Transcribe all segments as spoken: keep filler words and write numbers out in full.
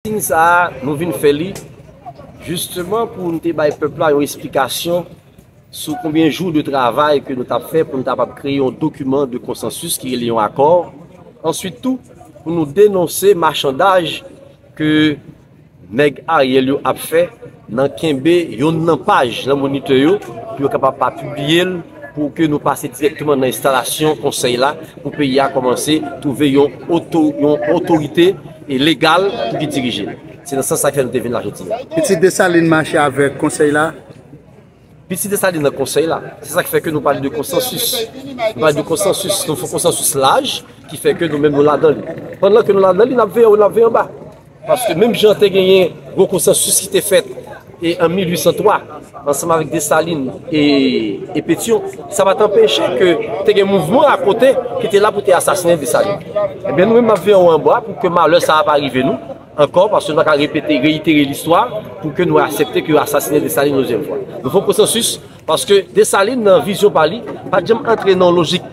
Sitin sa a, nou vin fè li jisteman pou n te bay pèp la yon esplikasyon sou konbyen jou de travay ke nou t ap fè pou n ta kapab kreye yon dokiman de konsansis ki rele yon akò. Answit tou, pou nou denonse machandaj ke nèg Ariel yo ap fè nan kenbe yonn nan paj nan Monitè yo pou yo kapab pa pibliye l, pou ke nou pase dirèkteman nan enstalasyon konsèy la, pou peyi a kòmanse twouve yon oto-, yon otorite e legal pou ki dirije l. Se nan sans sa k fè nou te vin la jodi a. Pitit Desalin mache avèk konsèy la. Pitit Desalin nan konsèy la. Se sa k fè ke nou pale de konsansis. Nou pale de konsansis. Nou fè konsansis laj ki fè ke nou menm nou ladan li. Pandan ke nou ladan li, n ap veye anwo, n ap veye anba. Paske menm jan te genyen gwo konsansis ki te fèt e an mil uit san twa, ansanm avèk Desalin e, e Petyon, sa pa t anpeche ke te gen mouvman akote ki te la pou te asasinen Desalin. Ebyen, nou menm, n ap veye anwo anba pou ke malè sa a pa rive nou ankò, paske nou pa ka repete, reyitere listwa pou ke nou aksepte ke yo asasinen Desalin yon dezyèm fwa. Nou fè konsansis, paske Desalin, nan vizyon pa li, pa t janm antre nan yon lojik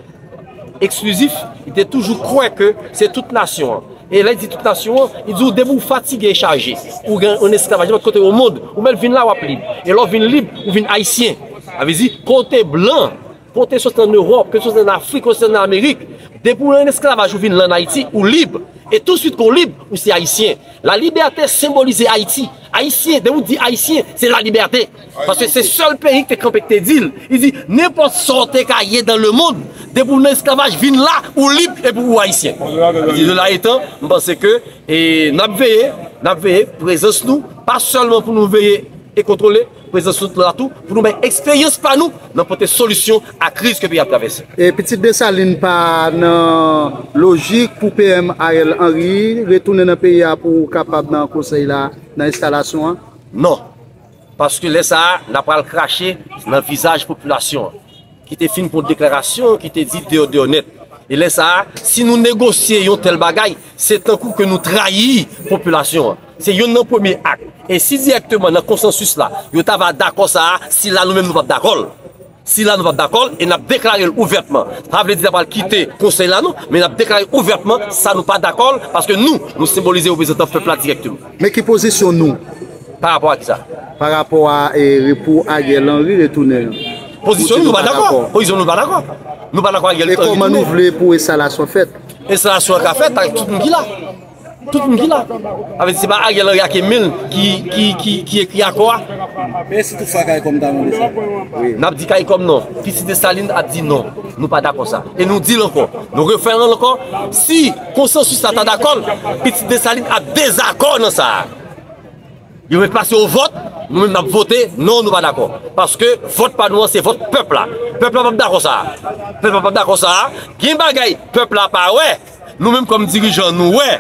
eksklizif, li te toujou kwè ke se tout nasyon an. E lè l di tout nasyon an, li di w depi w fatige e chaje, ou gen yon esklavaj nenpòt kote o mond, ou mèt vin la, w ap lib. E lè w vin lib, ou vin ayisyen. Sa vle di, kote blan, kote soti ann Ewòp, kote soti ann Afrik, kote soti ann Amerik, depi w nan esklavaj, ou vin la ann Ayiti, ou lib. E touswit ke w lib, ou se ayisyen. La libète senbolize Ayiti. Ayisyen, depi w di ayisyen, se la libète. Paske se sèl peyi ki te kanpe, ki te di l. Li di, nenpòt sa w te ka ye dans le monde, depi w nan esklavaj, vin la, ou lib epi ou ayisyen. Li di, de la etan, m panse ke, e, n ap veye, n ap veye prezans nou, pa sèlman pou nou veye e kontwole, prezans nou la tou, pou nou bay eksperyans pa nou nan pote solisyon a kriz ke peyi a ap travèse. E Pitit Desalin pa nan lojik pou P M Ariel Henry retounen nan peyi a pou kapab nan konsèy la, nan enstalasyon an? Non. Paske lè sa a, n ap pral krache nan vizaj popilasyon an, ki te fin pran deklarasyon, ki te di deyò, deyò nèt. E lè sa a, si nou negosye yon tèl bagay, se tankou ke nou trayi popilasyon an. Se youn nan premye ak. E si dirèkteman nan konsansis la, yo ta va dakò sa a, sila nou menm nou p ap dakò l. Sila nou p ap dakò l e n ap deklare l ouvètman. Sa vle di n ap pral kite konsèy la non, men n ap deklare ouvètman sa nou pa dakò l, paske nou, nou senbolize reprezantan pèp la dirèkteman. Men ki pozisyon nou? Pa rapò a kisa? Pa rapò a, e, pou Ariel Henry retounen an. Pozisyon nou, nou pa dakò. Pozisyon nou pa dakò. Nou pa dakò Ariel Henry retounen. E kòman nou vle pou enstalasyon fèt? Enstalasyon an ka fèt avèk tout moun ki la. Tout moun ki la. Sa vle di se pa Ariel Henry ak Emile ki, ki, ki, ki ekri akò a. Men si toutfwa CARICOM ta mande sa? N ap di CARICOM non. Pitit Desalin ap di non. Nou pa dakò sa. E nou di l ankò. Nou refè l ankò. Si konsansis la ta dakò l, Pitit Desalin ap dezakò nan sa a. Yo mèt pase o vòt, nou menm n ap vote, non, nou pa dakò. Paske vòt pa nou an, se vòt pèp la. Pèp la p ap dakò sa a. Pèp la p ap dakò sa a. Gen bagay pèp la pa wè. Nou menm kòm dirijan, nou wè.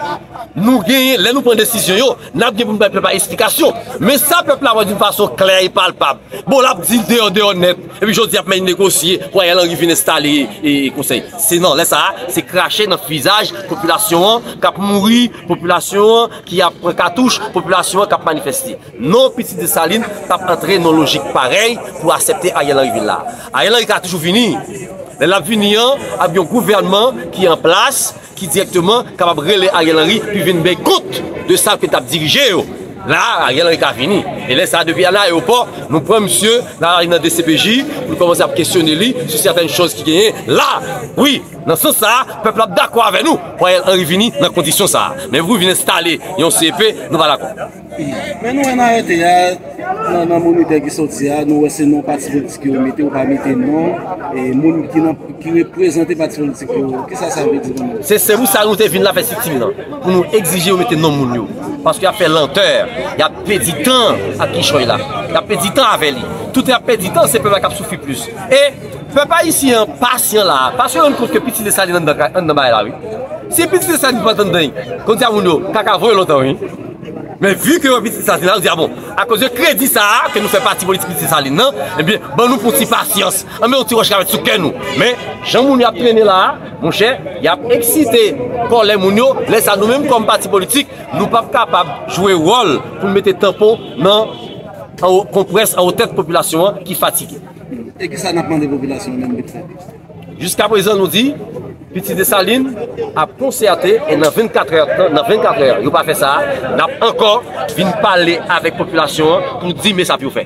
Nou genyen, lè nou pran desizyon yo, n ap gen pou n bay pèp la esplikasyon. Men sa pèp la wè d'une façon claire et palpable. Bon, l ap di l deyò, deyò nèt. Epi jodi a ap menm negosye pou Ariel Henry vin enstale, e, e, konsèy. Se non, lè sa a, se krache nan vizaj popilasyon an k ap mouri, popilasyon an ki ap pran katouch, popilasyon an k ap manifeste. Non, Pitit Desalin p ap antre nan lojik parèy pou aksepte Ariel Henry vin la. Ariel Henry ka toujou vini. Lè l ap vini an, ap gen yon gouvènman ki an plas, ki dirèkteman kapab rele Ariel Henry pou vin bay kont de sa ke l t ap dirije yo. La, Ariel Henry ka vini. E lè sa a, depi nan ayewopò, nou pran misye, n al nan D C P J, pou l kòmanse ap kesyone li sou sètèn choz ki genyen la. Wi, nan sans sa a, pèp la ap dakò avè nou pou Ariel Henry vini nan kondisyon sa a. Men pou vin enstale yon C E P, nou pa dakò. Men nou wè nan arete a, nan, nan Monitè ki soti a, nou wè se non pati politik yo mete, yo pa mete non, e, moun ki nan, ki reprezante pati politik yo. Kisa sa vle di pou nou? Se, se pou sa nou te vin la fè sitin nan, pou nou egzije yo mete non moun yo. Paske y ap fè lantè, y ap pèdi tan ak kichòy la. Y ap pèdi tan avè li. Tout y ap pèdi tan, se pèp la k ap soufri plis. E pèp ayisyen an pasyan la, paske yo rann kont ke Pitit Desalin anndan, anndan bagay la, wi. Si Pitit Desalin pa t anndan, kounye a moun yo, kaka voye lontan, wi. Men vi ke yo Pitit Desalin la, yo di, a bon, akoz de kredi sa a, ke nou fè pati politik Pitit Desalin nan, ebyen, ban nou pou ti pasyans. Anben, yon ti wòch ka mèt sou kè nou. Men, jan moun yo ap trennen la a, monchè, y ap eksite kòlè moun yo. Lè sa, nou menm kòm pati politik, nou p ap kapab jwe wòl pou n mete tanpon nan, anwo, konprès anwo tèt popilasyon an ki fatige. E kisa n ap mande popilasyon an menm vit fè? Jiskaprezan, nou di, Pitit Desalin ap konsète e nan vennkatrè, nan vennkatrè yo pa fè sa, n ap ankò vin pale avèk popilasyon an pou di men sa pou yo fè.